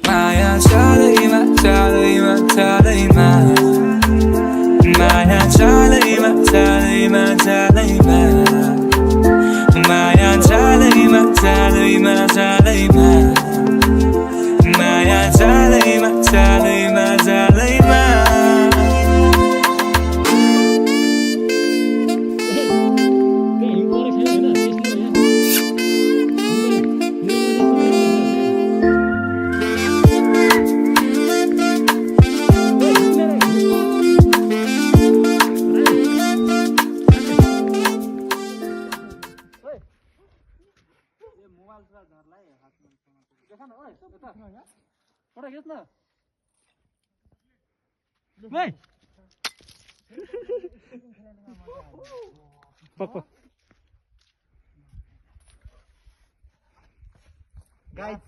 माया चालैमा चालैमा चालैमा माया चालैमा चालैमा चालैमा माया चालैमा चालैमा चालैमा माया चालैमा चालैमा चालैमा guys